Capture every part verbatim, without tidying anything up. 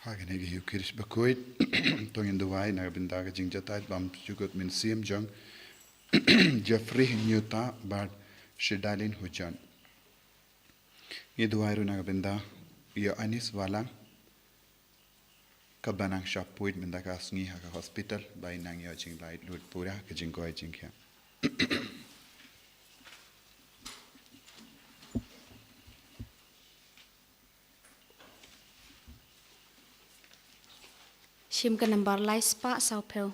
Ha kane ka Eucharist bakhuid, to ngin duwai na ka bynta ka jingjatai bymjukut mynsiem jong Jeffrey Nyuta bad Shidalin Hujan. Ngi duwai ruh na ka bynta ïa Anis Walang, kaba nang shapoid mynta ka sngi ha ka hospital, ba in nang ïoh jinglaitluid pura ka jingkoit jingkhiah. Shim ka nambar lai spah saw phew.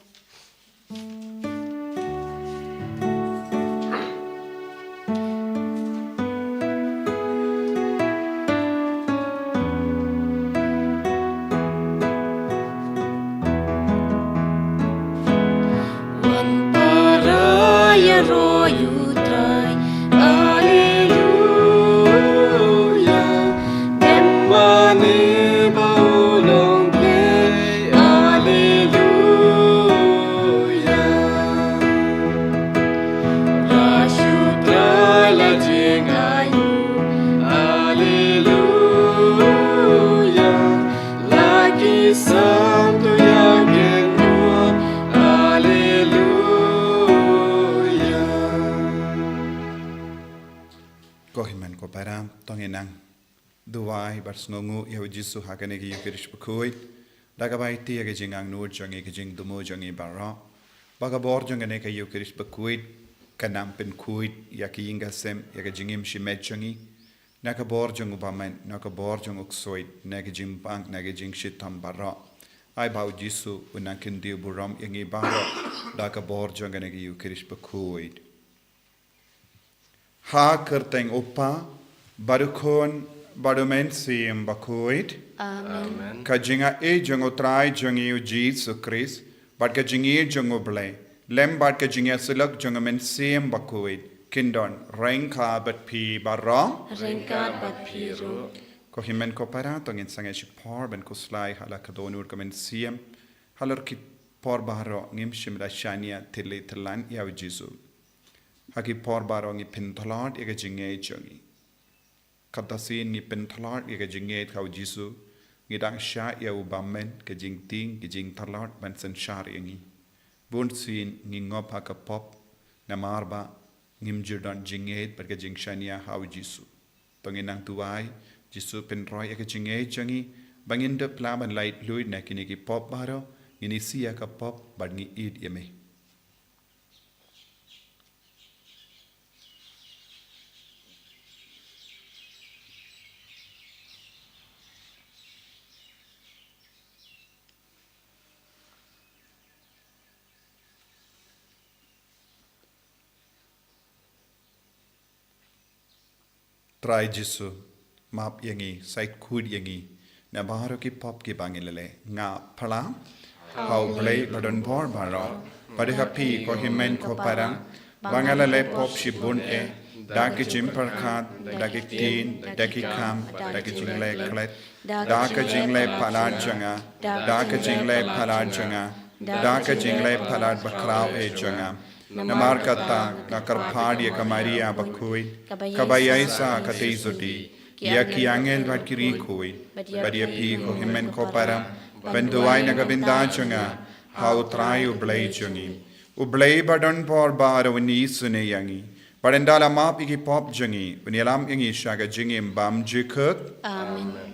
Wan para ïaroh ïa U Trai. Alleluia. Dem mane ba u long Blei. Alleluia. Rashu Trai la jingainguh. Alleluia. La ki sam tu ïa ki nuar. Alleluia. Ko hynmen ko para, to ngin nang duwai bad sngewnguh ïa U Jisu ha kane ka Eucharist bakhuid. Da kaba aiti ïa ka jingangnud jong ngi, ka jingthmu jong ngi baroh, ba ka bor jong kane ka Eucharist bakhuid kan nang pynkhuid ïa ka ïing ka sem, ïa ka jingim shimet jong ngi, na ka bor jong u bymman, na ka bor jong u ksuid, na ka jingpang, na ka jingshitom baroh. Ai ba U Jisu un nang kyntiew burom ïa ngi baroh da ka bor jong kane ka Eucharist bakhuid. Ha ka kyrteng U Kpa, bad U Khun, bad U Mynsiem Bakhuid. Amen. Ka jingaiei jong U Trai jong ngi U Jisu Khrist, bad ka jingïeit jong U Blei, lem bad ka jingïasyllok jong U Mynsiem Bakhuid, kin don ryngkat bad phi baroh. Ryngkat bad phi ruh. Ko hynmen ko para, to ngin sangeh shipor ban khuslai ha la ka dohnud ka mynsiem. Halor ki por baroh ngim shym la shaniah tylli tyllan ïa U Jisu. Ha ki por baroh ngi pyntlot ïa ka jingngeit jong ngi. Kata sien ngi pyntlot ïa ka jingngeit ha U Jisu, ngi dang shah ïa u bymman, ka jingtieng, ka jingtlot ban synshar ïa ngi. Bun sien ngi ngop ha ka pop, namar ba ngim ju don jingngeit bad ka jingshaniah ha U Jisu. To ngin nang duwai, Jisu pynroi ïa ka jingngeit jong ngi, ba ngin dup lah ban laitluid na kine ki pop baroh, ngin isih ïa ka pop bad ngi ïeit ïa me. Trai Jisu, map ïa ngi, sait khuid ïa ngi na baroh ki pop kiba ngi la leh. Nga phla ha U Blei ba don bor baroh, bad ha phi ko hynmen ko para, ba nga la leh pop shibun eh, da ki jingpyrkhat, da ki ktien, da ki kam, da ki jingleh klet, da ki jingleh palat jong nga, da ki jingleh palat jong nga, da ki jingleh palat bakhraw eh jong nga. Namar kata nga kyrpad ïa ka Maria bakhuid, kaba ïaisah katei jyoti, ïa ki angel bad ki riewkhuid, bad ïa phi ko hynmen ko para, ban duwai na ka bynta jong nga ha U Trai U Blei jong ngi. U Blei ba don bor baroh un isynei ïa ngi, bad ynda la map ïa ki pop jong ngi, un ïalam ïa ngi sha ka jingim bymjukut. Amen.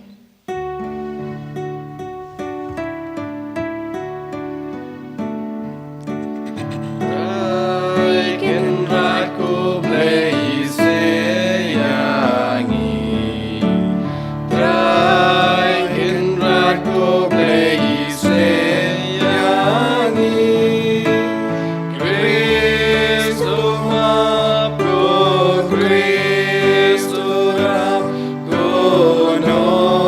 Trai Kynrad, khublei isynei ïa ngi. Trai Kynrad, khublei isynei ïa ngi. Khrist u map, ko Khrist u rah, ko nong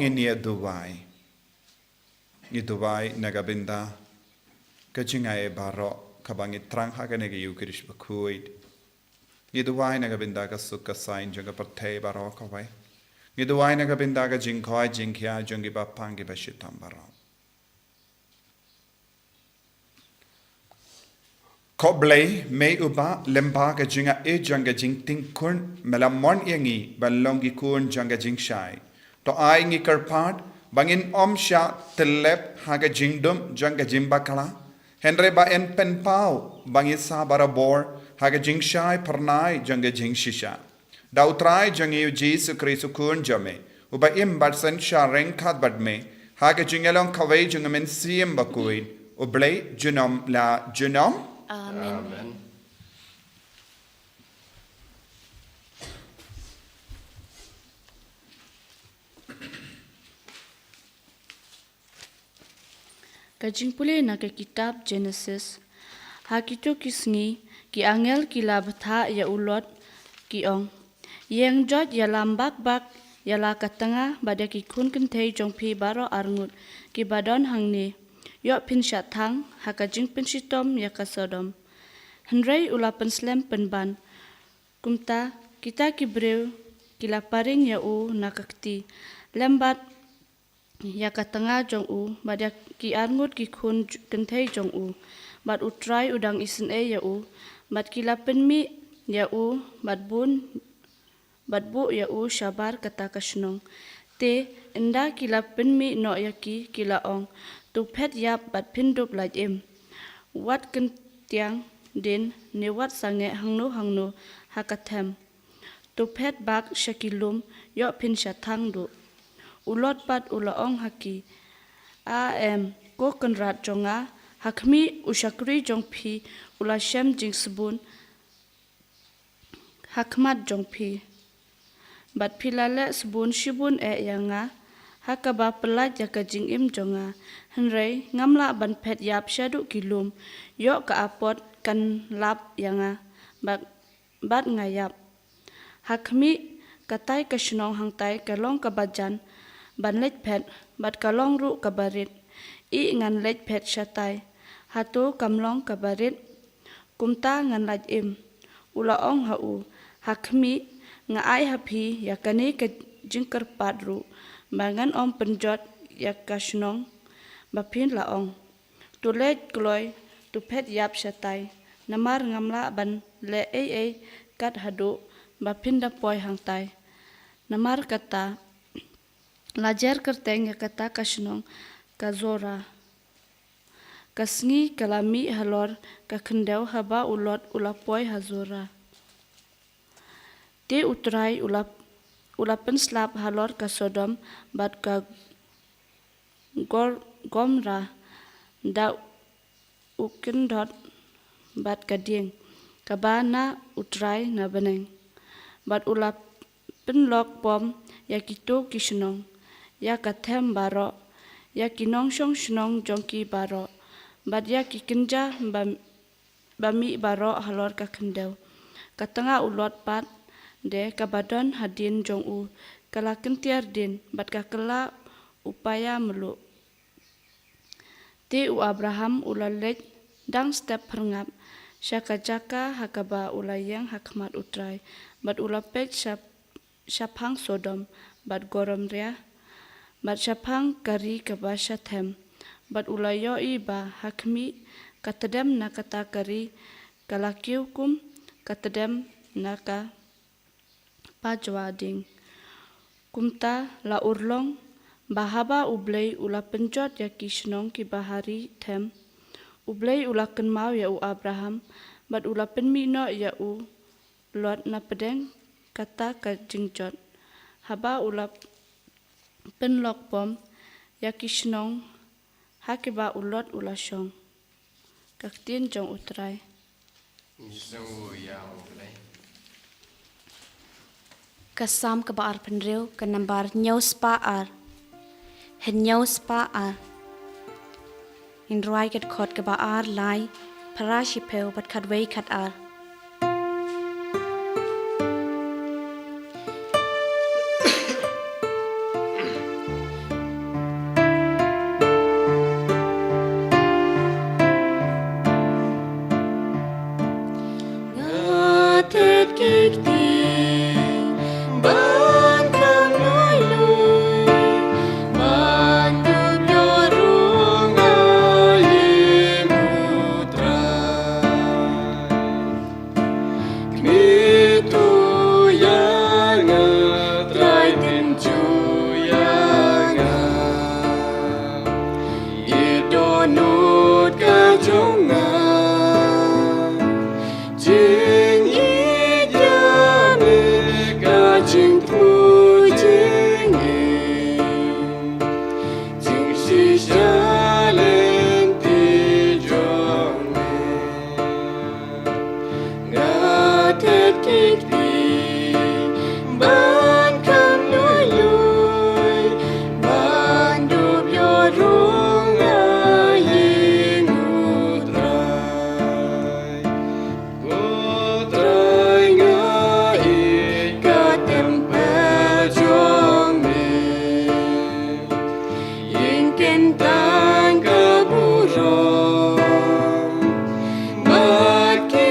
Ngin ïa duwai. Ngi duwai na ka bynta ka jingai baroh kaba ngi thrang ha kane ka Ïukharist bakhuid. Ngi duwai na ka bynta ka suk ka saiñ jong ka pyrthei baroh kawei. Ngi duwai na ka bynta ka jingkhoi jingkhia jong kiba pang kiba shitom baroh. Ko Blei, me uba lyngba ka jingaiei jong ka jingtieng khun, me la mon ïa ngi ban long ki khun jong ka jingshai. To ai ngi kyrpad ba ngin ym shah tyllep ha ka jingdum jong ka jingbakla, hynrei ba yn pynpaw ba ngin sa barabor ha ka jingshai phyrnai jong ka jingshisha. Da U Trai jong ngi U Jisu Khrist U Khun jong me, uba im bad synshar ryngkat bad me ha ka jingïalong kawei jong U Mynsiem Bakhuid, U Blei junom la junom. Amen. Amen. Ka jingpule na ka kitab Genesis. Ha kito ki sngi, ki angel ki la bthah ïa u Lot, ki ong, ïeng jot ïalam bak bak ïa la ka tnga bad ïa ki khun kynthei jong phi baroh arngut kiba don hangne. Ïoh phin shah thang ha ka jingpynshitom ïa ka Sodom. Hynrei u la pynslem pynban. Kumta, kita ki briew ki la pharing ïa u na ka kti, lem bad ïa ka tnga jong u, bad ïa ki arngut ki khun j-, kynthei jong u. Bad U Trai u dang isynei ïa u, bad ki la pynmih ïa u, bad bun, bad buh ïa u shabar kata ka shnong. Te, ynda ki la pynmih noh ïa ki, ki la ong, to phet ïap bad phin dup lait im. Wat kyntiang dien ne wat sangeh hangno hangno ha ka them. To phet bak sha ki lum, ïoh phin shah thang duh. U Lot pat u la ong ha ki, a em, ko kynrad jong nga, ha khmih u shakri jong phi u la shem jingsbun ha khmat jong phi. Bad phi la leh sbun shibun eh ïa nga, ha kaba pyllait ïa ka jingim jong nga. Hynrei ngam lah ban phet ïap shaduh ki lum, ïoh ka apot kan lap ïa nga, bad, bad nga ïap. Ha khmih, katai ka shnong hangtai ka long kaba jan ban leit phet, bad ka long ruh kaba rit. Ih ngan leit phet shatai. Hato kam long kaba rit? Kumta ngan lait im. U la ong ha u, ha khmih, nga ai ha phi ïa kane ka jingkyrpad ruh, ba ngan ym pynjot ïa ka shnong ba phin la ong. To leit kloi, to phet ïap shatai, namar ngam lah ban leh ei ei kat haduh ba phin da poi hangtai. Namar kata, la jer kyrteng ïa kata ka shnong ka Zoar. Ka sngi ka la mih halor ka khyndew haba u Lot u la poi ha Zoar. Te U Trai u la, u la pynslap halor ka Sodom bad ka Gor-, Gomorrah da u kyndot bad ka dieng, kaba na U Trai na bneng. Bad u la pynlok pom ïa kito ki shnong, ïa ka them baroh, ïa ki nongshong shnong jong ki baroh, bad ïa ki kynja ba, ba mih baroh halor ka khyndew. Ka tnga u Lot pat de kaba don hadien jong u, ka la kyntiar dien, bad ka kylla u paia mluh. Te u Abraham u la leit dang step phyrngap sha ka jaka ha kaba u la ïeng ha khmat U Trai, bad u la peit sha, shaphang Sodom bad Gomorrah, bad shaphang ka ri kaba sha them, bad u la ïohi ba ha khmih, ka tdem na kata ka ri ka la kiew kum ka tdem na ka pajwa ding. Kumta la urlong ba haba U Blei u la pynjot ïa ki shnong kiba ha ri them, U Blei u la kynmaw ïa u Abraham, bad u la pynmih noh ïa u Lot na pdeng kata ka jingjot, haba u la pynlok pom ïa ki shnong ha kiba u Lot u la shong. Ka ktien jong U Trai. Ngi sngew ïa U Blei. Ka Salm kaba arphew hynriew, ka nambar hynñiew spah ar. Hynñiew spah ar. Ngin rwai ka dkhot kaba ar, lai, phra, shiphew bad khatwei, khatar. Ban kham lui lui, ban dup ïoh rung ha ïing U Trai. Kmie to ïa nga, Trai, tynjuh ïa nga. Ïeit dohnud ka jong nga. Jingïeit ïa me ka jingthmu jingim. Jingshisha lynti jong me. Nga thied ki kti ban kham lui lui, ban dup ïoh rung ha ïing U Trai. Ko Trai, nga ïeit ka templ jong me. Ïing kyntang ka burom, bad ki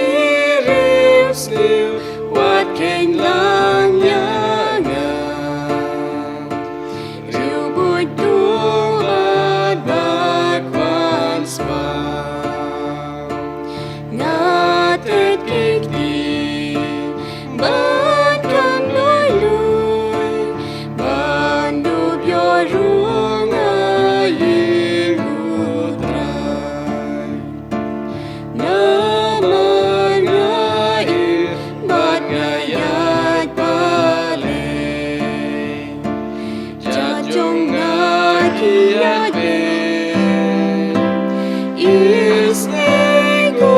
riewsniew wat kheiñ lang ïa nga. Riewbuit duh bad bakwan spah. Nga thied ki kti ban kham lui lui, ban dup ïoh rung ha ïing U Trai. Namar nga ïeit bad nga ïaid balei. Jait jong nga ki ïaid beit. Isynei ko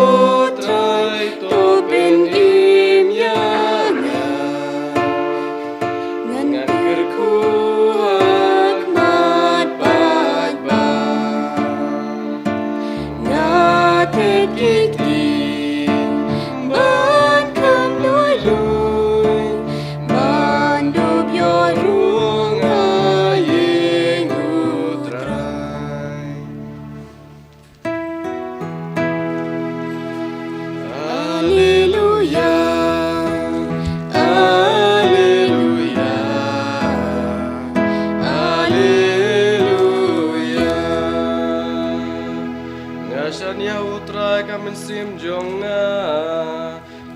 Trai, to pynim ïa nga. Ngan kyrkhu ha khmat paidbah. Nga thied ki kti ban kham lui lui, ban dup ïoh rung ha ïing U Trai. Alleluia, alleluia, alleluia. Nga shaniah ha U Trai ka mynsiem jong nga,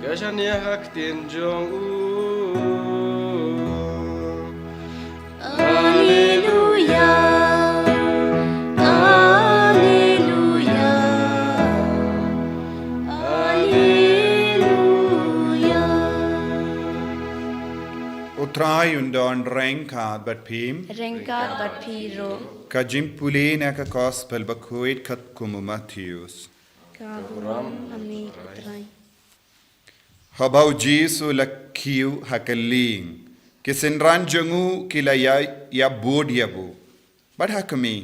ka shaniah ha ka ktien jong u. Alleluia, alleluia, alleluia. U Trai un don ryngkat bad phi. Ryngkat bad phi ruh. Ka jingpule na ka Gospel bakhuid katkum u Mathaios. Ka burom ha me, U Trai. Haba u Jisu u la kiew ha ka lieng, ki synran jong u ki la ïa, ïa bud ïa u. Bad ha khmih,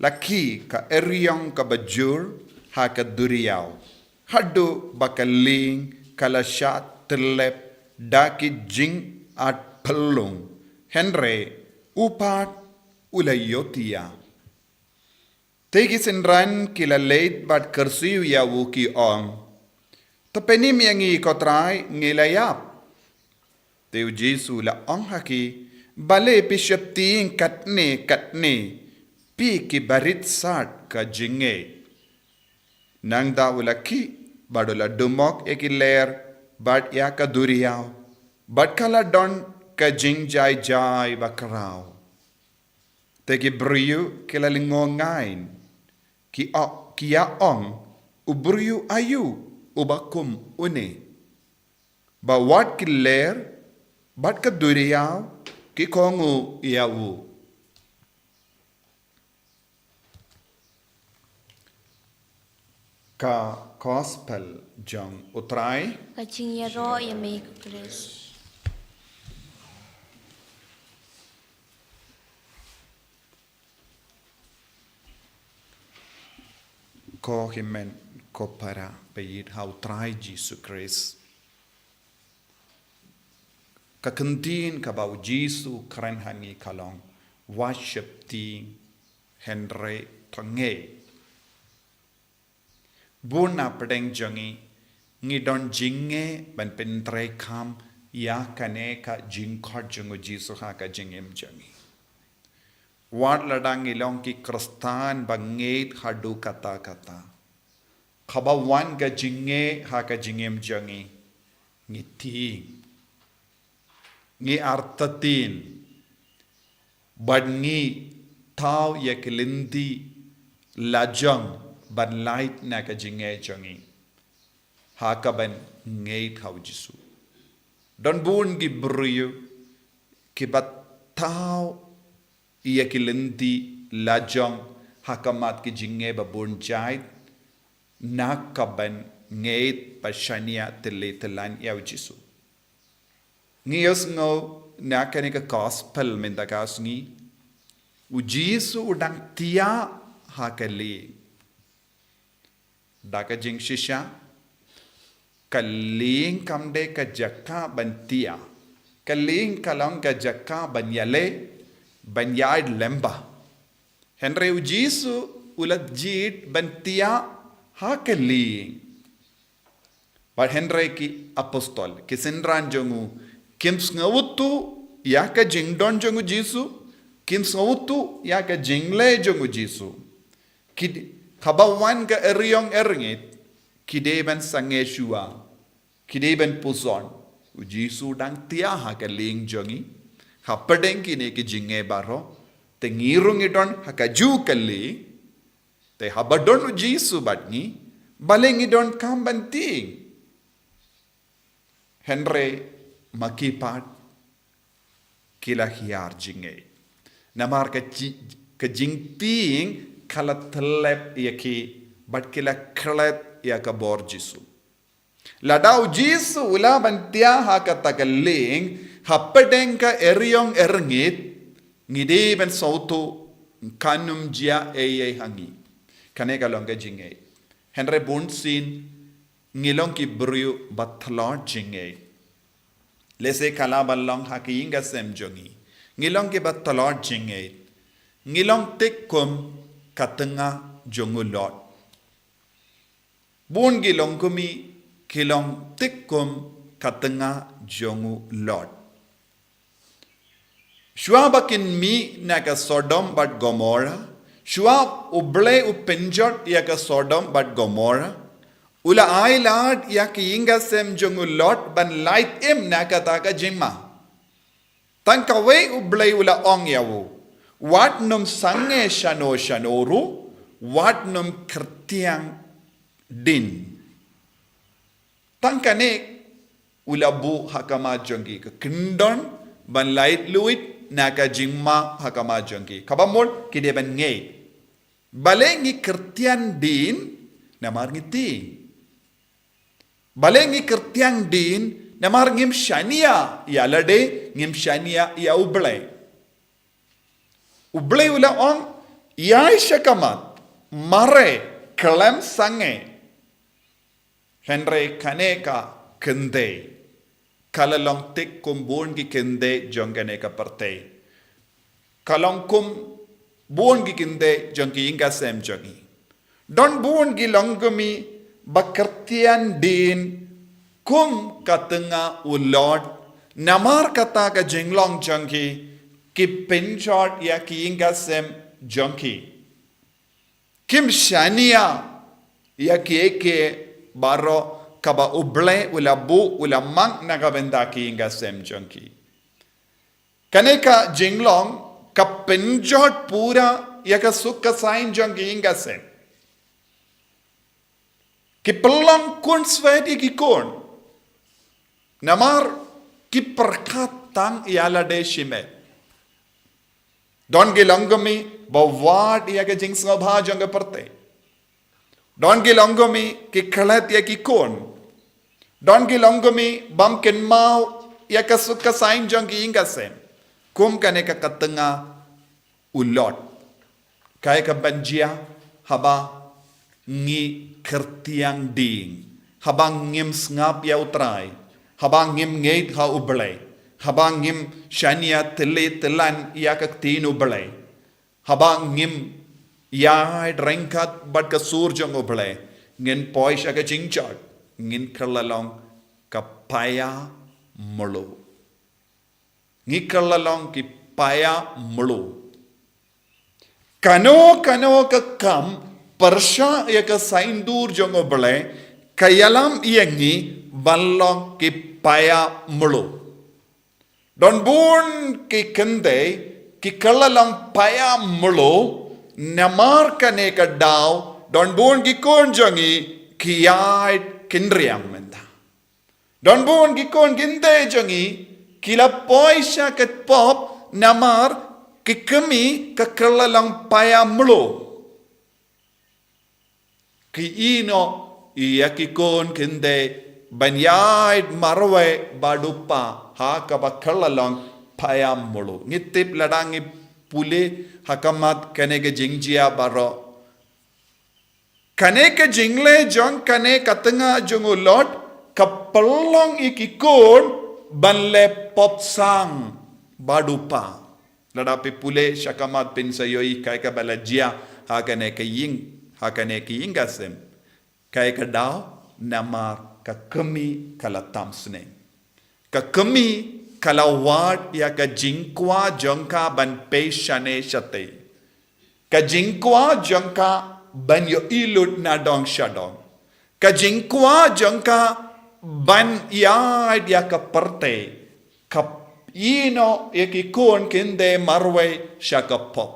la khih ka eriong kaba jur ha ka duriaw, haduh ba ka lieng ka la shah tyllep da ki jingat phyllung, hynrei u pat u la ïohtïa. Te ki synran ki la leit bad kyrsiew ïa u, ki ong, "To pynim ïa ngi ko Trai, ngi la ïap." Te u Jisu u la ong ha ki, "Balei phi sheptieng katne katne, phi ki barit sat ka jingngeit?" Nangta u la khih bad u la dumok ïa ki lyer bad ïa ka duriaw, bad ka la don ka jingjai jai bakhraw. Te ki briew ki la lyngngoh ngaiñ, ki o-, ki ïa ong, "U briew aïu uba kum une, ba wat ki lyer bad ka duriaw ki kohnguh ïa u?" Ka Gospel jong U Trai. Ka jingïaroh ïa me ko Khrist. Ko hynmen ko para ba ïeit ha U Trai Jisu Khrist, ka kyntien kaba u Jisu u kren ha ngi ka long, wat sheptieng, hynrei to ngeit. Bun na pdeng jong ngi Ngi don jingeh ban pyntreikam ïa kane ka jingkhot jong u Jisu ha ka jingim jong ngi. Wat lada ngi long ki Khristan ba ngeit haduh katta katta, haba wan ka jingeh ha ka jingim jong ngi, ngi tieng, ngi artatien, bad ngi thaw ïa ki lynti lajong ban lait na ka jingeh jong ngi, ha kaban ngeit ha u Jisu. Don bun ki briew kiba thaw ïa ki lynti lajong ha khmat ki jingeh ba bun jait, na kaban ngeit bad shaniah tylli tyllan ïa u Jisu. Ngi ïohsngew na kane ka gospel mynta ka sngi, u Jisu u dang thiah ha ka lieng. Da ka jingshisha, ka lieng kam dei ka jaka ban thiah. Ka lieng ka long ka jaka ban ïaleh, ban ïaid lyngba. Hynrei u Jisu u la jied ban thiah ha ka lieng. Bad hynrei ki apostol, ki synran jong u, kim sngewthuh ïa ka jingdon jong u Jisu, kim sngewthuh ïa ka jingleh jong u Jisu. Ki, haba wan ka eriong eringit, ki dei ban sangeh shuwa, ki dei ban puson. U Jisu dang thiah ha ka lieng jong ngi, hapdeng kine ki jingeh baroh, te ngi ruh ngi don ha kajuh ka lieng, te haba don u Jisu bad ngi, balei ngi donkam ban tieng? Hynrei ma ki pat ki la hiar jingngeit. Namar ka ji-, ka jingtieng ka la tyllep ïa ki bad ki la klet ïa ka bor Jisu. Lada u Jisu u lah ban thiah ha kata ka lieng, hapdeng ka eriong erngit, ngi dei ban sngewthuh kan ym jia ei ei ha ngi. Kane ka long ka jingngeit. Hynrei bunsien ngi long ki briew ba tlot jingngeit. Lehse ka lah ban long ha ka ïing ka sem jong ngi. Ngi long ki ba tlot jingngeit. Ngi long thik kum ka tnga jong u Lot. Bun ki longkmie ki long thik kum ka tnga jong u Lot. Shuwa ba kin mih na ka Sodom bad Gomorrah, shuwa U Blei u pynjot ïa ka Sodom bad Gomorrah, u la ailad ïa ka ïing ka sem jong u Lot ban lait im na kata ka jingma. Tang kawei U Blei u la ong ïa u, wat nym sangeh shano shano ruh, wat nym kyrtiang dien. Tang kane u la buh ha khmat jong ki, ka kyndon ban lait luid na ka jingma ha khmat jong ki. Kaba mut ki dei ban ngeit. Balei ngi kyrtiang dien? Namar ngi tieng. Balei ngi kyrtiang dien? Namar ngim shaniah ïa lade, ngim shaniah ïa U Blei. U Blei u la ong, ïai sha khmat, mareh, khlem sangeh. Hynrei kane ka kynthei ka la long thik kum bun ki kynthei jong kane ka pyrthei. Ka long kum bun ki kynthei jong ki ïing ka sem jong ngi. Don bun ki longkmie ba kyrtiang dien kum ka tnga u Lot, namar kata ka jinglong jong ki, ki pynjot ïa ka ïing ka sem jong ki. Kim shaniah ïa kiei kiei baroh kaba U Blei u la buh u la mang na ka bynta ka ïing ka sem jong ki. Kane ka jinglong ka pynjot pura ïa ka suk ka saiñ jong ka ïing ka sem. Ki pynlong khun swet ïa ki khun. Namar ki pyrkhat tang ïa lade shimet. Don ki longkmie ba wad ïa ka jingsngewbha jong ka pyrthei. Don ki longkmie ki klet ïa ki khun. Don ki longkmie bym kynmaw ïa ka suk ka saiñ jong ka ïing ka sem. Kum kane ka tnga u Lot. Kaei kaban jia haba ngi kyrtiang dien, haba ngim sngap ïa U Trai, haba ngim ngeit ha U Blei, haba ngim shaniah tylli tyllan ïa ka ktien U Blei, haba ngim ïaid ryngkat bad ka sur jong U Blei, ngin poi sha ka jingjot. ngin kylla long ka paia mluh. Ngi kylla long ki paia mluh. Kano kano ka kam pyrshah ïa ka saiñdur jong U Blei ka ïalam ïa ngi ban long ki paia mluh. Don bun ki kynthei ki kylla long paia mluh namar kane ka daw, don bun ki khun jong ngi ki ïaid kynriam mynta. Don bun ki khun kynthei jong ngi ki la poi sha ka pop namar ki kmie ka kylla long paia mluh. Ki ïehnoh ïa ki khun kynthei ban ïaid marwei bad u kpa ha kaba kylla long paia mluh. Ngi tip lada ngi pule ha khmat kane ka jingjia baroh, kane ka jingleh jong kane ka tnga jong u Lot ka pynlong ïa ki khun ban leh pop sang bad u kpa. Lada phi pule sha khmat phin sa ïohi kaei kaba la jia ha kane ka ïing, ha kane ka ïing ka sem. Kaei ka daw? Namar ka kmie ka la tam sneng. Ka kmie ka la wad ïa ka jingkwah jong ka ban pei shane shatei. Ka jingkwah jong ka ban ïohi lut na dong sha dong. Ka jingkwah jong ka ban ïaid ïa ka pyrthei. Ka ïehnoh ïa ki khun kynthei marwei sha ka pop.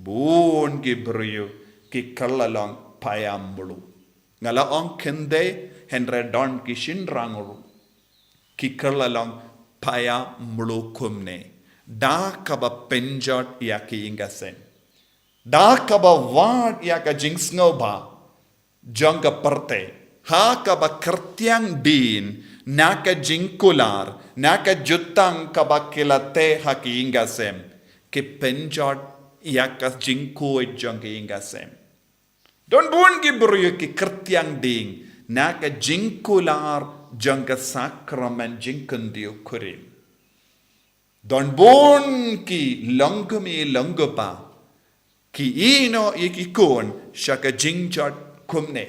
Bun ki briew ki kylla long paia mluh. Nga la ong kynthei hynrei don ki shynrang ruh ki kylla long paia mluh kumne. Da kaba pynjot ïa ka ïing ka sem. Da kaba wad ïa ka jingsngewbha jong ka pyrthei ha kaba kyrtiang dien na ka jingkular, na ka jutang kaba ki la teh ha ka ïing ka sem, ki pynjot ïa ka jingkhuid jong ka ïing ka sem. Don bun ki briew ki kyrtiang dien na ka jingkular jong ka sakramen jingkyndit kurim. Don bun ki longkmie longkpa ki ïehnoh ïa ki khun sha ka jingjot kumne.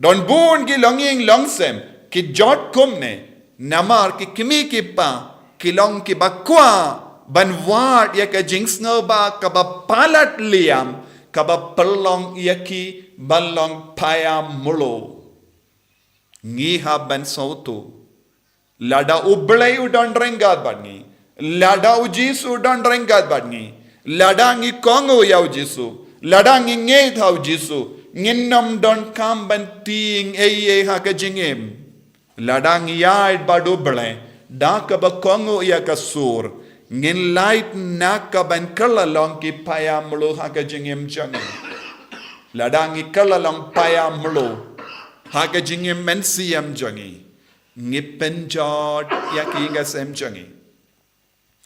Don bun ki longïing longsem ki jot kumne namar ki kmie ki kpa ki long kiba kwah ban wad ïa ka jingsngewbha kaba palat liam kaba pynlong ïa ki ban long paia mluh. Ngi hap ban sngewthuh. Lada U Blei u don ryngkat bad ngi, lada U Jisu u don ryngkat bad ngi, lada ngi kohnguh ïa U Jisu, lada ngi ngeit ha U Jisu, ngin ym donkam ban tieng ei ei ha ka jingim. Lada ngi ïaid bad U Blei da kaba kohnguh ïa ka sur, ngin lait na ka ban kylla long ki paia mluh ha ka jingim jong ngi. Lada ngi kylla long paia mluh ha ka jingim mynsiem jong ngi, ngi pynjot ïa ka ïing ka sem jong ngi.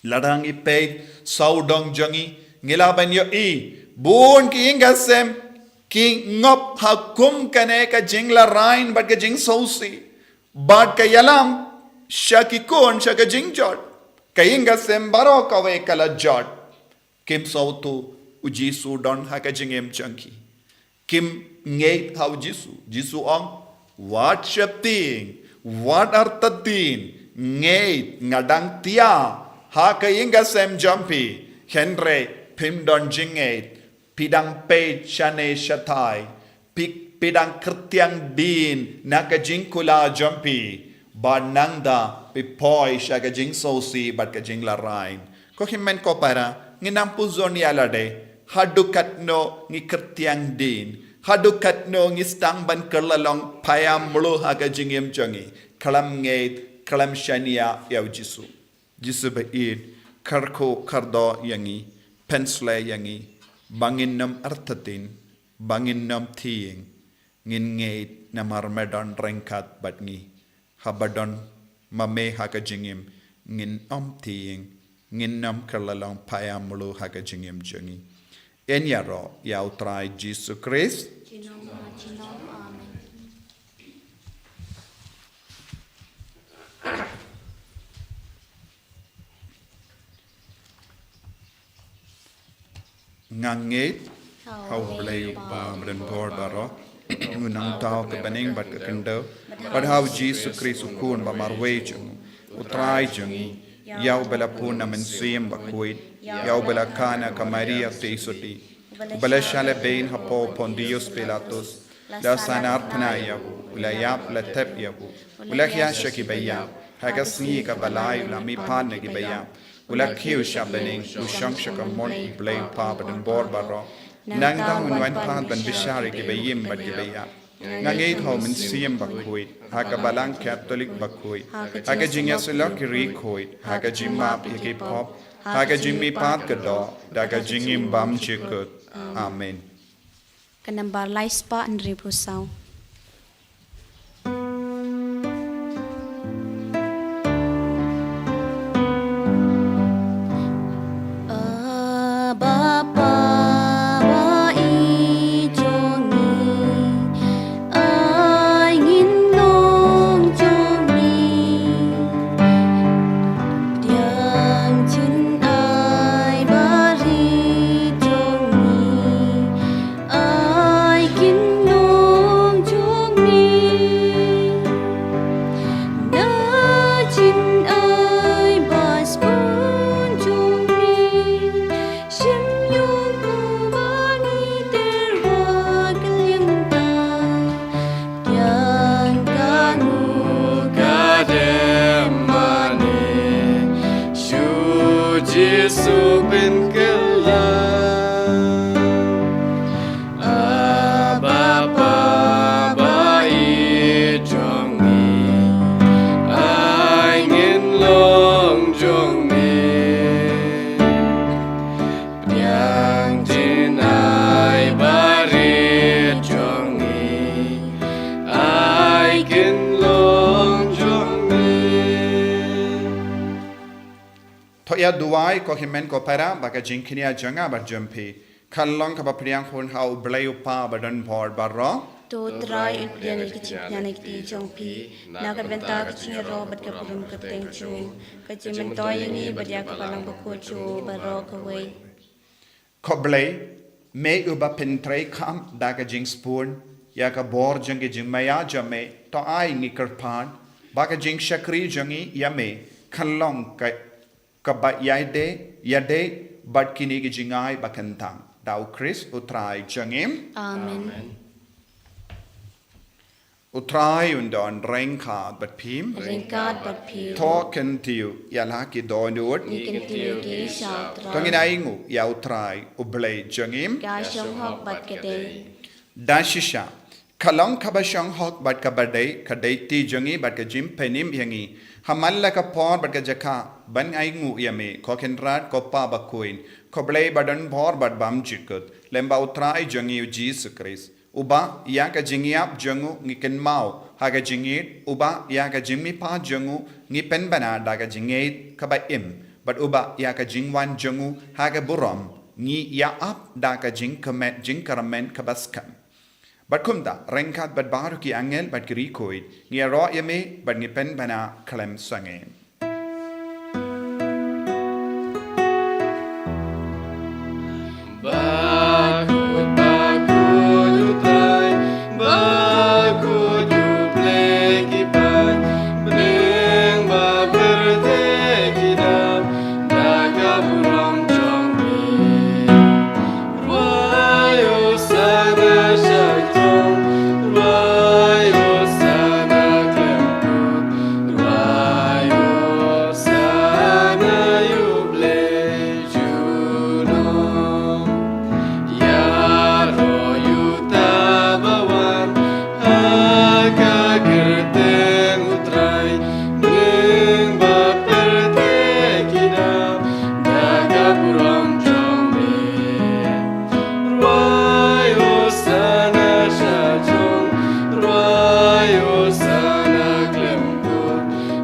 Lada ngi peit sawdong jong ngi, ngi lah ban ïohi bun ka ïing ka sem ki ngop ha kum kane ka jinglarai bad ka jingsngewsih bad ka ïalam sha ki khun sha ka jingjot. Ka ïing ka sem baroh kawei ka la jot. Kim sngewthuh U Jisu u don ha ka jingim jong ki. Kim ngeit ha U Jisu. Jisu ong, wat sheptieng, wat artatien, ngeit, nga dang thiah ha ka ïing ka sem jong phi, hynrei phim don jingngeit, phi dang peit shane shatai, phi, phi dang kyrtiang dien na ka jingkular jong phi, bad nangta phi poi sha ka jingsngewsih bad ka jinglarai. Ko hynmen ko para, ngin ym pynjot ïa lade, haduh katno ngi kyrtiang dien, haduh katno ngi sdang ban kylla long paia mluh ha ka jingim jong ngi, khlem ngeit, khlem shaniah ïa U Jisu. Jisu ba ïeit, kyrkhu kyrdoh ïa ngi, pynshlei ïa ngi, ba ngin ym artatien, ba ngin ym thieng, ngin ngeit namar me don ryngkat bad ngi. Haba don ma me ha ka jingim, ngin ym thieng, ngin ym kylla long paia mluh ha ka jingim jong ngi. Yn ïaroh ïa U Trai Jisu Khrist. Junom ha junom. Amen. Nga ngeit ha U Blei U Kpa Umrynbor baroh, U nangta u ka bneng bad ka khyndew, bad ha u Jisu Khrist u Khun ba marwei jong u, u Trai jong ngi, ïa uba la pun na Mynsiem Bakhuid, ïa uba la kha na ka Maria Theisotti, uba la shah lehbeiñ hapoh Pontius Pilatus, la sahnarphna ïa u, u la ïap, la tep ïa u, u la khia sha kiba ïap, ha ka sngi kaba lai u la mihpat na kiba ïap, u la kiew sha bneng, u shong sha ka mon U Blei U Kpa badonbor baroh. Nangta un wan pat ban bishar ïa kiba im bad kiba ïap. Nga ngeit ha u Mynsiem Bakhuid, ha ka Balang Katholik bakhuid, ha ka jingïasyllok ki riewkhuid, ha ka jingmap ïa ki pop, ha ka jingmihpat ka doh, da ka jingim bymjukut. Amen. Ka nambar lai spah hynriewphew saw. Abba Father, i jong ngi, ai ngin long jong ngi. Pdiang jingim barit jong ngi, ai ngin long jong ngi. Na jingim ba sbun jong ngi, shim ïa u ba ngi ter ba ka liang ta. Pdiang kano ka dem mane, shu Jisu pynkylla. Abba Father, i jong ngi, ai ngin long jong ngi. Pdiang jingim barit jong ngi, ai ngin long jong ngi. To ïa duwai ko hynmen ko para ba ka jingkñia jong nga bad jong phi kan long kaba pdiang hun ha U Blei U Kpa badonbor baroh. To Trai, un pdiang ïa ka jingkñia na ka kti jong phi, na ka bynta ka jingïaroh bad ka burom kyrteng jong u, ka jingmyntoi ïa ngi bad ïa ka Balang Bakhuid jong u baroh kawei. Ko Blei, me uba pyntreikam da ka jingsbun ïa ka bor jong ki jingmaïa jong me, to ai ngi kyrpad ba ka jingshakri jong ngi ïa me kan long ka, kaba ïadei, ïadei bad kine ki jingai ba kyntang. Da U Khrist U Trai jong ngi. Amen. U Trai un don ryngkat bad phi. Ryngkat bad phi. To kyntiew ïa la ki dohnud. Ngi kyntiew ki sha U Trai. To ngin ainguh ïa U Trai U Blei jong ngi. Ka shong hok bad ka dei. Da shisha, ka long kaba shong hok bad kaba dei ka daiti jong ngi bad ka jingpynim ïa ngi ha man la ka por bad ka jaka ban ainguh ïa me, ko Kynrad, ko Pa Bakhuid, ko Blei badonbor bad bymjukut, lem bad U Trai jong ngi U Jisu Khrist. Uba ïa ka jingïap jong u ngi kynmaw ha ka jingïeit, uba ïa ka jingmihpat jong u ngi pynbna da ka jingïeit kaba im, bad uba ïa ka jingwan jong u ha ka burom ngi ïa ap da ka jingkyrmen, jingkyrmen kaba skhem. Bad kumta, ryngkat bad baroh ki angel bad ki riewkhuid, ngi ïaroh ïa me bad ngi pynbna khlem sangeh. Bakhuid, bakhuid U Trai, bakhuid U Blei ki paid, bneng bad pyrthei ki dap da ka burom jong me. Rwai Hosana sha jong, rwai Hosana khlem kut, rwai Hosana ïa U Blei junom. Ïaroh uta ba wan ha ka kyrteng U Trai, bneng bad pyrthei ki dap da ka burom jong me. Rwai Hosana sha jong, rwai Hosana khlem kut,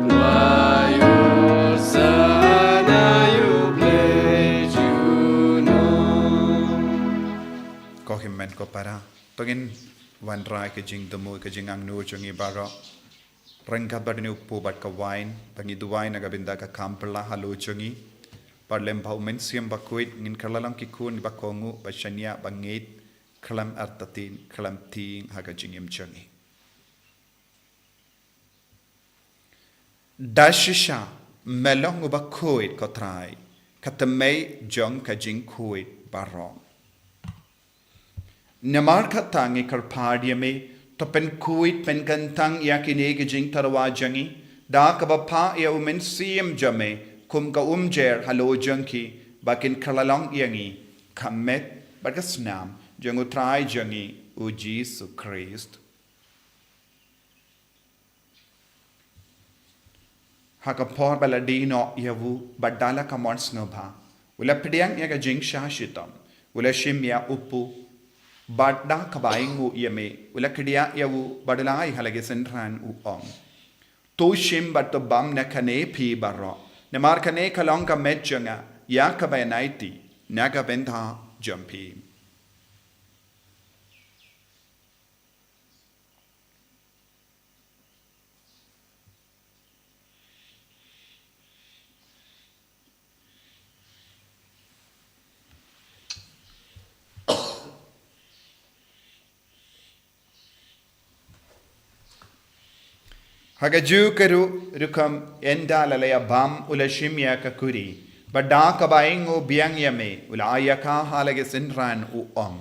rwai Hosana ïa U Blei junom. Ko hynmen ko para, to ngin wanrah ka jingthmu, ka jingangnud jong ngi baroh. Ryngkat bad une u kpu bad ka wain, ba ngi duwai na ka bynta ka kam pyrshah halor jong ngi. Bad lem bad U Mynsiem Bakhuid, ngin kylla long ki khun ba kohnguh, ba shaniah, ba ngeit, khlem artatien, khlem tieng ha ka jingim jong ngi. Da shisha me long uba khuid, ko Trai, ka tymmen jong ka jingkhuid baroh. Namar kata ngi kyrpad ïa me, to pynkhuid pynkyntang ïa kine ki jingtyrwa jong ngi da kaba phah ïa u Mynsiem jong me kum ka umjer halor jong ki, ba kin kylla long ïa ngi ka met bad ka snam jong u Trai jong ngi u Jisu Khrist. Ha ka por ba la die noh ïa u, bad da la ka mon sngewbha, u la pdiang ïa ka jingshah shitom, u la shim ïa u pu, bad da kaba ainguh ïa me, u la kdiah ïa u, bad u la ai ha la ki synran, u ong: To shim bad to bam na kane phi baroh, namar kane ka long ka met jong nga, ïa kaba yn aiti na ka bynta jong phi. Ha kajuh ka rukom, ynda la la ïa bam, u la shim ïa ka kuri, bad da kaba ainguh biang ïa me, u la ai ïa ka ha la ki synran, u ong: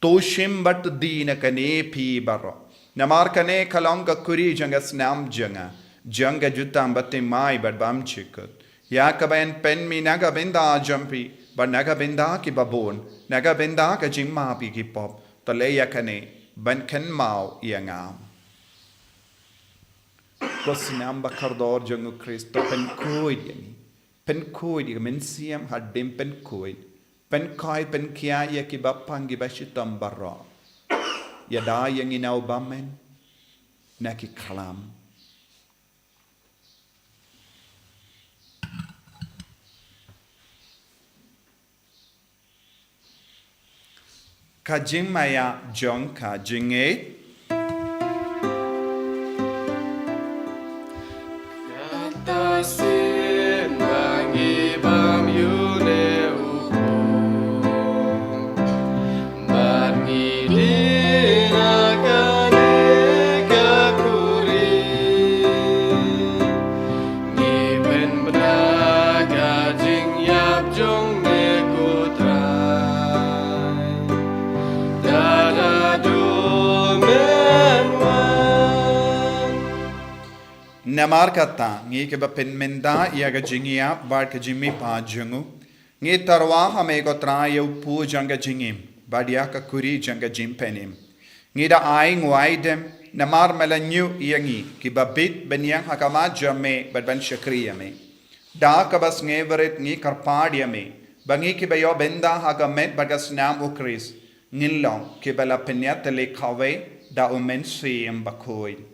To shim bad to die na kane phi baroh, namar kane ka long ka kuri jong ka snam jong nga, jong ka jutang bathymmai bad bymjukut, ïa kaba yn pynmih na ka bynta jong phi bad na ka bynta ki babun, na ka bynta ka jingmap ïa ki pop. To leh ïa kane ban kynmaw ïa nga. Ko snam ba kordor jong u Khrist, to pynkhuid ïa ngi. Pynkhuid ïa ka mynsiem hadien, pynkhuid, pynkhuid, pynkhiah ïa kiba pang, kiba shitom baroh. Ïada ïa ngi na u bymman, na ki khlam. Ka jingmaïa jong ka jingngeit. Kata sien ba ngi bam ïa une u khun, bad ngi die na kane ka kuri. Ngi pynbna ka jingïap jong me, ko Trai, da haduh men wan. Namar kata, ngi kiba pynmynta ïa ka jingïap bad ka jingmihpat jong u, ngi tyrwa ha me, ko Trai, ïa u pu jong ka jingim, bad ïa ka kuri jong ka jingpynim. Ngi da ainguh aidem, namar me la ñiew ïa ngi kiba bit ban ïeng ha khmat jong me bad ban shakri ïa me. Da kaba sngewrit ngi kyrpad ïa me, ba ngi kiba ïoh bynta ha ka met bad ka snam u Khrist, ngin long kiba la pynïatylli kawei da u Mynsiem Bakhuid.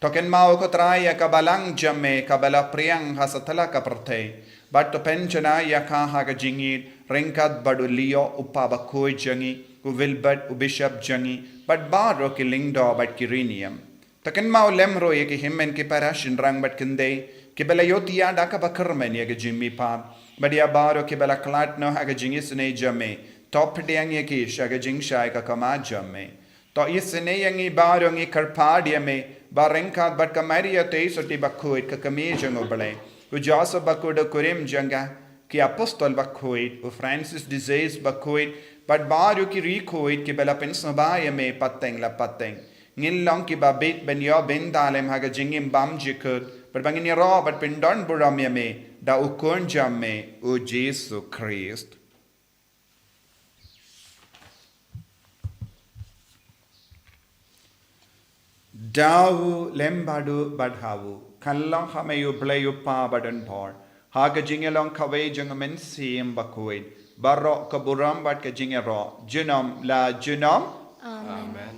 To kynmaw, ko Trai, ïa ka balang jong me kaba la phriang ha satlak ka pyrthei, bad to pynjanai ïa ka ha ka jingïeit, ryngkat bad u Leo, u kpa bakhuid jong ngi, u Wilbert, u bishop jong ngi, bad baroh ki lyngdoh bad ki rieñïem. To kynmaw lem ruh ïa ki hynmen ki para shynrang bad kynthei kiba la ïohthiah da kaba kyrmen ïa ka jingmihpat, bad ïa baroh kiba la khlad noh ha ka jingisynei jong me. To pdiang ïa ki sha ka jingshai ka khmat jong me. To isynei ïa ngi baroh, ngi kyrpad ïa me, ba ryngkat bad ka Maria Theisotti bakhuid, ka kmie jong u Blei, u Joseph bakhuid, u kurim jong ka, ki apostol bakhuid, u Francis de Sales bakhuid, bad baroh ki riewkhuid kiba la pynsngewbha ïa me pateng la pateng, ngin long kiba bit ban ïoh bynta lem ha ka jingim bymjukut, bad ba ngin ïaroh bad pyndonburom ïa me da u Khun jong me, u Jisu Khrist. Da u lem bad u, bad ha u, kan long ha me u Blei u Kpa badonbor, ha ka jingïalong kawei jong u Mynsiem Bakhuid, baroh ka burom bad ka jingïaroh, junom la junom. Amen. Amen.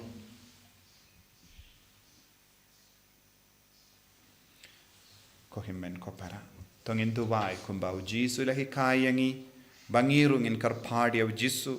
Ko hynmen ko para, to ngin duwai kumba u Jisu u la hikai ïa ngi, ba ngi ruh ngin kyrpad ïa u Jisu,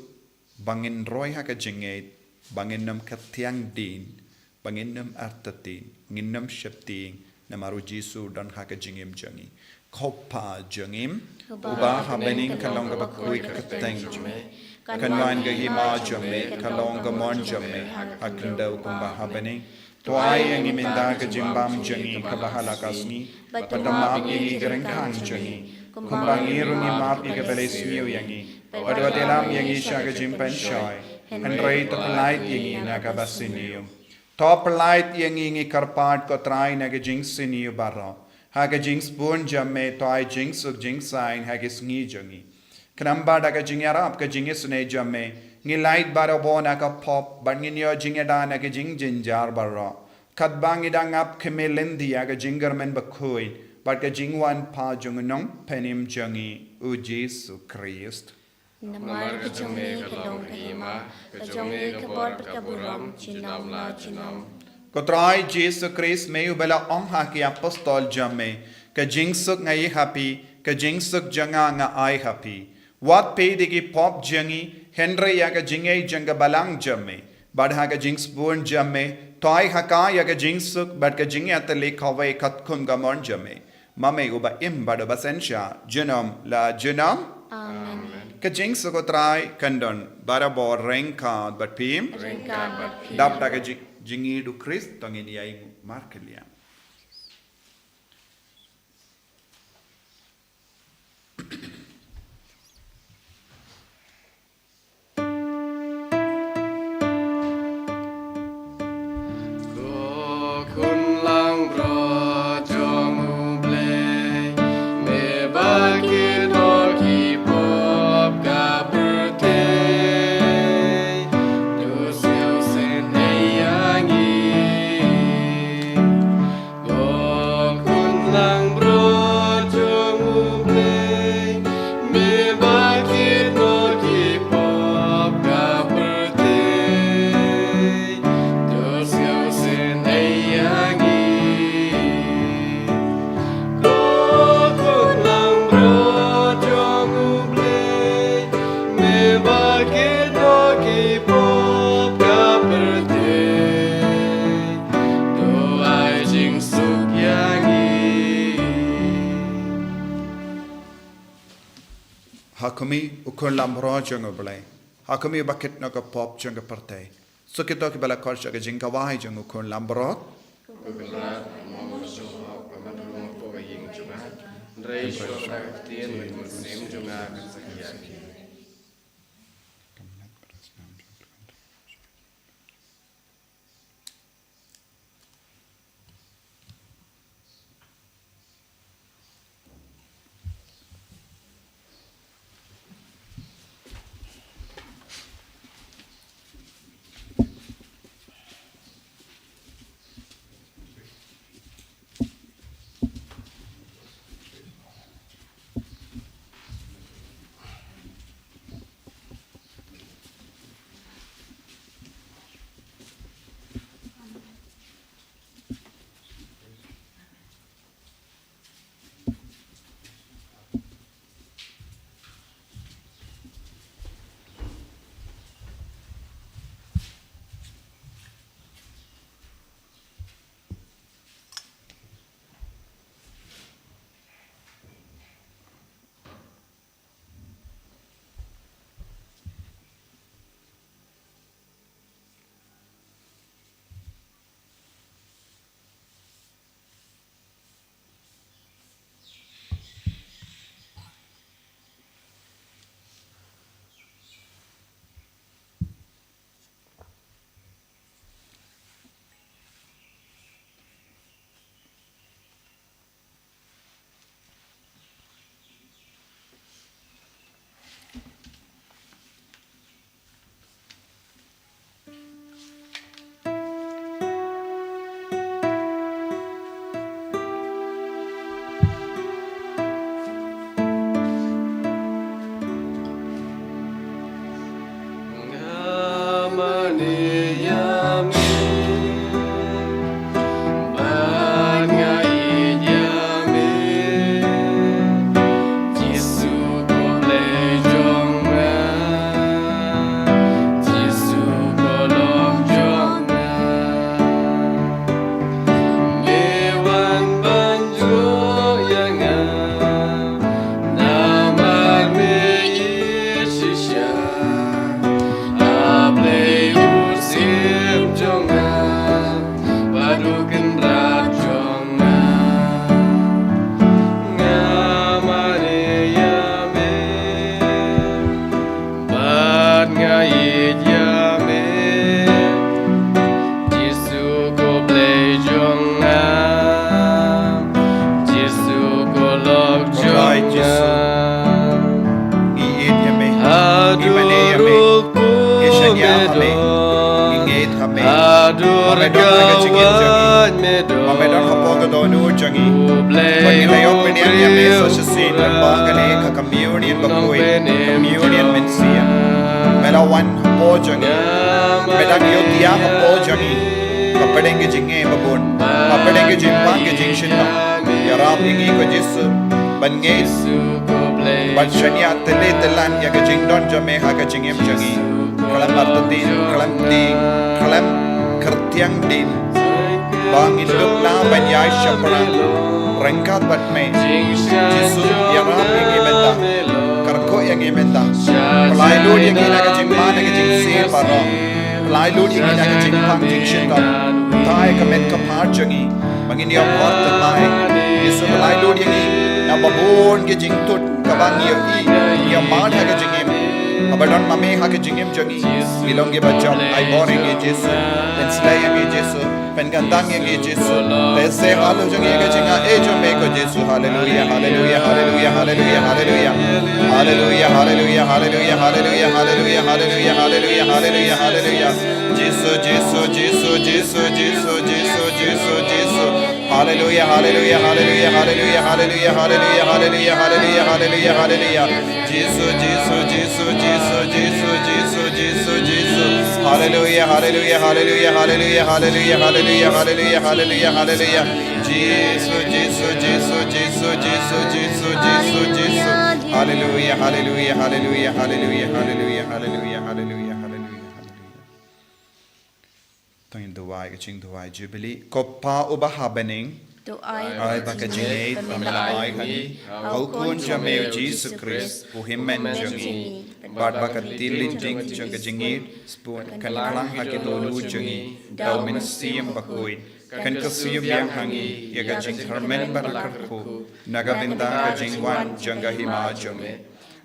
ba ngin roi ha ka jingngeit, ba ngin ym kyrtiang dien, ba ngin ym artatien, ngin ym sheptieng, namar u Jisu u don ha ka jingim jong ngi. Ko Pa jong ngi uba ha bneng, ka long kaba khuid ka kyrteng jong me. Kan wan ka hima jong me, ka long ka mon jong me ha khyndew kumba ha bneng. To ai ïa ngi mynta ka jingbam jong ngi kaba ha la ka sngi, bad to map ïa ngi ki ryngkang jong ngi, kumba ngi ruh ngi map ïa kiba leh sniew ïa ngi. Bad wat ïalam ïa ngi sha ka jingpynshoi, hynrei to pyllait ïa ngi na kaba sniew. To pyllait ïa ngi, ngi kyrpad, ko Trai, na ka jingsniew baroh, ha ka jingsbun jong me. To ai jingsuk jingsaiñ ha ki sngi jong ngi, khnang ba da ka jingïarap ka jingisynei jong me, ngin lait barabor na ka pop, bad ngin ïoh jingïada na ka jingjynjar baroh, katba ngi dang ap khmih lynti ïa ka jingkyrmen bakhuid bad ka jingwan pat jong u Nongpynim jong ngi, u Jisu Khrist. Namar ka jong me ka long ka hima, ka jong me ka bor bad ka burom, junom la junom. Ko Trai Jisu Khrist, me uba la ong ha ki apostol jong me, ka jingsuk nga ai ha phi, ka jingsuk jong nga nga ai ha phi. Wat peit ïa ki pop jong ngi, hynrei ïa ka jingngeit jong ka balang jong me. Bad ha ka jingsbun jong me, to ai ha ka ïa ka jingsuk bad ka jingïatylli kawei katkum ka mon jong me, ma me uba im bad uba synshar junom la junom. Amen. Ka jingsuk u Trai kan don barabor ryngkat bad phi. Ryngkat bad phi. Dap da ka jing, jingïeit u Khrist, to ngin ïainguh markylliang. Ko khun langbrot jong U Blei, me ba kit noh ki pop ka pyrthei, to sngewsynei ïa ngi. Ko khun langbrot jong U Blei, me ba kit noh ki pop ka pyrthei, to sngewsynei ïa ngi. Ko khun langbrot jong U Blei, me ba kit noh ki pop ka pyrthei, to ai jingsuk ïa ngi. Ha khmih u khun langbrot jong U Blei, ha khmih uba kit noh ka pop jong ka pyrthei. Suk ïa kito kiba la khot sha ka jingkhawai jong u khun langbrot. Ko Kynrad, mo shu hok ba ngan rung hapoh ka ïing jong nga, hynrei shuwa ba ka ktien ka jong u Mynsiem jong nga kan sa ïa ki. Me don ha ka jingim jong ngi. Ba me don hapoh ka dohnud jong ngi. Ba ngi la ïoh pynïaid ïa me sa shisien lyngba kane ka communion bakhuid, communion mynsiem. Me la wan hapoh jong ngi. Me dang ïoh ïa hapoh jong ngi. Hapdeng ka jingeh ba bun. Hapdeng ka jingpang ka jingshynrang. Ïarap ïa ngi ko Jisu. Ban ngeit. Ban shaniah tylli tyllan ïa ka jingdon jong me ha ka jingim jong ngi. Khlem artatien, khlem tieng, khlem kyrtiang dien. Ba ngin dup na ban ïai shaphrang ryngkat bad me. Jisu, ïarap ïa ngi mynta. Kyrkhu ïa ngi mynta. Pynlait lut ïa ngi na ka jingman, na ka jingsiew baroh. Pynlait lut ïa ngi na ka jingpang jingshynrang. Tang ïa ka met ka phad jong ngi. Ba ngin ïoh bor thymmai. Jisu, pynlait lut ïa ngi na ba bun ki jingtut kaba ngi ïohi, ngi ïoh mad ha ka jingim. Haba don ma me ha ka jingim jong ngi, ngi long kiba jop. Ai bor ïa ngi Jisu. Pynsleh ïa ngi Jisu. Pynkyntang ïa ngi Jisu. Te se halu jong ngi ka jingaiei jong me ko Jisu. Haleluia, haleluia, haleluia, haleluia, haleluia. Haleluia, haleluia, haleluia, haleluia, haleluia, haleluia, haleluia, haleluia, haleluia. Jisu, Jisu, Jisu, Jisu, Jisu, Jisu, Jisu, Jisu. Haleluia, haleluia, haleluia, haleluia, haleluia, haleluia, haleluia, haleluia, haleluia, haleluia. Jisu, Jisu, Jisu, Jisu, Jisu, Jisu, Jisu, Jisu. Haleluia, haleluia, haleluia, haleluia, haleluia, haleluia, haleluia, haleluia, haleluia. Jisu, Jisu, Jisu, Jisu, Jisu, Jisu, Jisu, Jisu. Haleluia, haleluia, haleluia, haleluia, haleluia, haleluia, haleluia, haleluia, haleluia. To ngin duwai ka jingduwai Jubili. Ko Pa uba ha bneng. To ai ai ba ka jingngeit ba me la ai ha ngi ha u Khun jong me u Jisu Khrist, u hynmen jong ngi. Bad ba ka tilin ding jong ka jingngeit, sbun kan klang ha ki dohnud jong ngi da u Mynsiem Bakhuid. Kan kyrsiew biang ha ngi ïa ka jingkyrmen bad la kyrkhu na ka bynta ka jingwan jong ka hima jong me.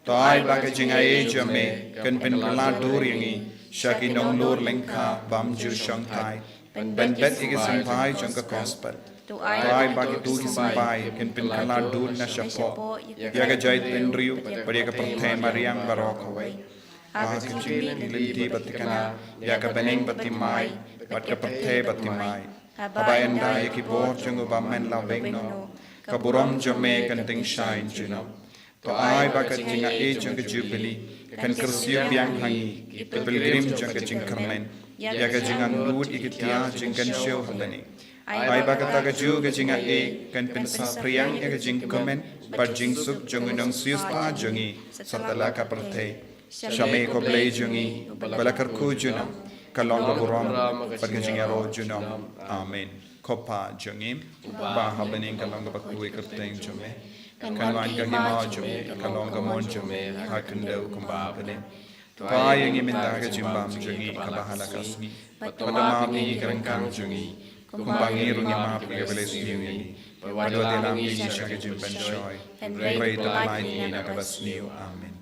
To ai ba ka jingaiei jong me kan pynkylla dur ïa ngi sha ki nonglur lyngkha bym ju shongthait. Pynbeit ïa ki symbai jong ka gospel. To ai ba kito ki symbai kan pynkylla dur na shapoh ïa ka jaitbynriew bad ïa ka pyrthei mariang baroh kawei. Ha ka jingim lynti ba thikna ïa ka bneng bad thymmai bad ka pyrthei bad thymmai. Haba ynda ïa ki bor jong u bymman la weng noh, ka burom jong me kan tyngshaiñ junom. To ai ba ka jingaiei jong ka Jubili kan kyrsiew biang ha ngi, ki pilgrim jong ka jingkyrmen, ïa ka jingangnud ïa ki tia jingkynshew ha bneng. Ai ba kata kajuh ka jingaiei kan pynsaphriang ïa ka jingkmen bad jingsuk jong u nongsiewspah jong ngi satlak ka pyrthei. Sha me ko Blei jong ngi, ba la kyrkhu junom, ka long ka burom bad ka jingïaroh junom. Amen. Ko Pa jong ngi uba ha bneng, ka long kaba khuid ka kyrteng jong me. Kan wan ka hima jong me, ka long ka mon jong me ha khyndew kumba ha bneng. To ai ïa ngi mynta ka jingbam jong ngi kaba ha la ka sngi. Bad to map ïa ngi ki ryngkang jong ngi, kumba ngi ruh ngi map ïa kiba la sniew ïa ngi. Bad wat ïalam ïa ngi sha ka jingpynshoi, hynrei to pynlait ïa ngi na kaba sniew. Amen.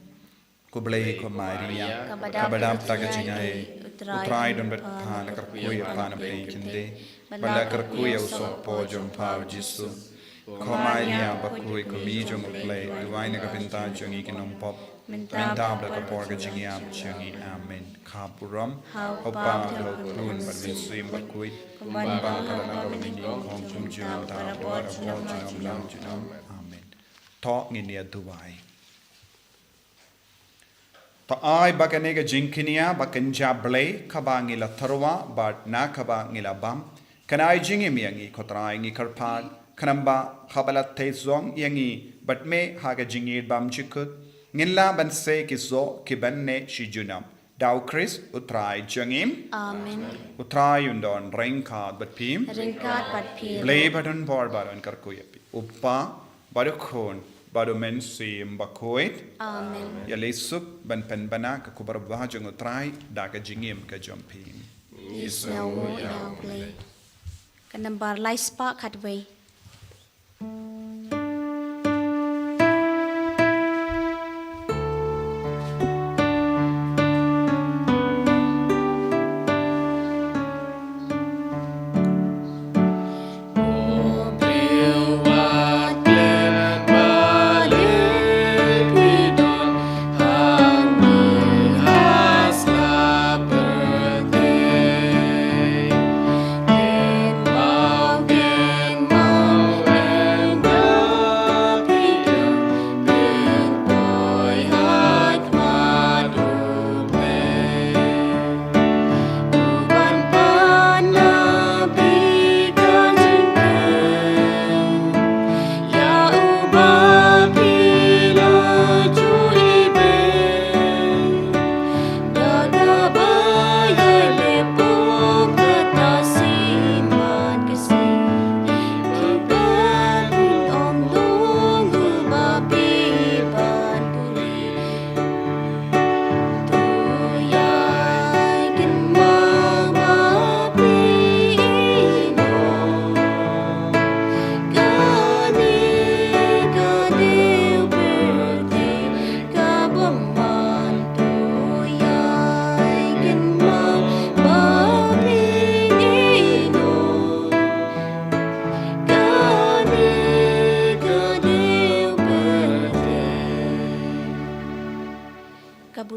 Khublei ko Maria, kaba dap da ka jingaiei, U Trai u don bad pha, la kyrkhu ïa pha na pdeng ki kynthei, bad la kyrkhu ïa u sohpop jong pha u Jisu. Ko Maria bakhuid, ko Mei jong U Blei, duwai na ka bynta jong ngi ki nongpop, mynta bad ha ka por ka jingïap jong ngi. Amen. Ka burom ha U Pa, ha U Khun bad ha U Mynsiem Bakhuid, kumba ha la ka bneng, kumjuh mynta, bad ha ka por jong ngi, ha junom la junom. Amen. To ngin ïa duwai. To ai ba kane ka jingkñia ba kynja blei kaba ngi la tyrwa bad na kaba ngi la bam, kan ai jingim ïa ngi, ko Trai, ngi kyrpad, khnang ba haba la theh zong ïa ngi bad me ha ka jingïeit bymjukut, ngin lah ban sei ki soh kiban neh shi junom. Da U Khrist U Trai jong ngi. Amen. U Trai un don ryngkat bad phi. Ryngkat bad phi. Blei ba don bor ba don kyrkhu ïa phi. U Pa bad U Khun bad U Mynsiem Bakhuid. Amen. Ïa leit suk ban pynbna ka khubor ba jong U Trai da ka jingim ka jong phi. Ngi sngew nguh ïa U Blei. Ka nambar lai spah khatwei.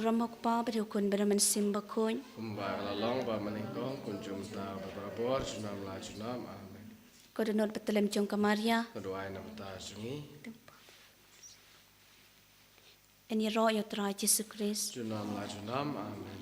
Ram ha u Kpa bad ha u Khun bad ha u Mynsiem Bakhuid. Kumba ka la long ba mynnyngkong, kumjuh mynta bad barabor, junom la junom. Amen. Ko dohnud bad tlem jong ka Maria. Nga duwai na bynta jong ngi. Yn ïaroh ïa u Trai Jisu Khrist. Junom la junom. Amen.